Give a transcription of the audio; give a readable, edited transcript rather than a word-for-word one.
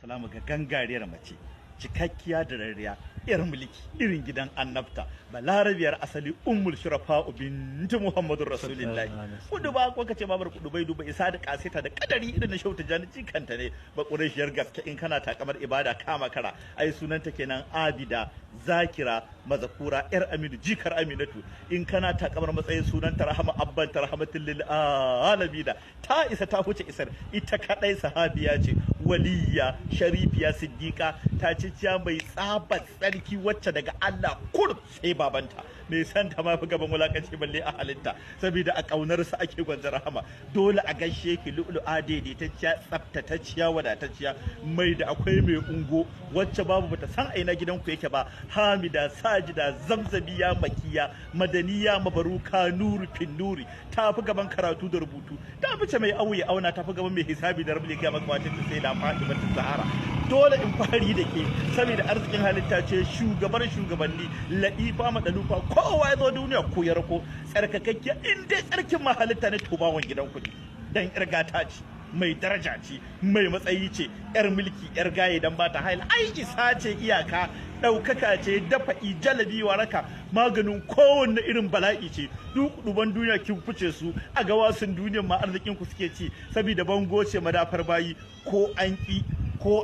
Salamu ga gangariyar mace, cikakkiya da rariya, yar mulki irin gidan annabta, balarabiyar asali, ummul shurafa binti Muhammadur Rasulullahi. Kudu ba ko kace babar kudu bai duba isa da kaseta da kadari irin na Shauta Jani, cikanta ne ba qurayshiyar gaske. In kana takamar ibada kama kara, ai sunanta kenan Abida Zakira Mazakura, yar Aminu jikar Aminatu. In kana takamar matsayin, sunanta Rahama abban ta rahmatul lil alamin. Ta isa, ta huce isar, ita kadai sahabiya ce, waliya, sharifiya, siddiqa, ta ciciya mai tsabar tsarki, wacce daga Allah kurum sai babanta mai san ta ma fi gaban wulakanci balle a halitta, saboda a ƙaunarsa ake gwanza rahama. Dole a gaishe ki lu'lu'a, daidaitacciya, tsaftatacciya, wadatacciya, mai da akwai mai ungo, wacce babu bata san aina gidanku yake ba, Hamida Sajida Zamzabiya Makiya Madaniya Mabaruka Nuru fin Nuri. Ta fi gaban karatu da rubutu, ta fice mai auye auna, ta fi gaban mai hisabi da rabbi ga maka wata sai da Fatima Zahara. Dole in fari da ke saboda arzikin halitta ce, shugabar shugabanni, ladifa madalufa, kowa ya zo duniya ko ya rako, tsarkakakkiya. In dai tsarkin ma halitta ne, to bawon gidan kuɗi dan irgata ce, mai daraja ce, mai matsayi ce, yar mulki, yar gaye, dan ba ta haila. Ai isa ce, iyaka ɗaukaka ce, dafa'i jalabi waraka, maganin kowanne irin bala'i ce. Duk duban duniya kin fice su a gawasin duniyar ma arzikin ku suke ci, saboda bango ce madafar bayi, ko an ki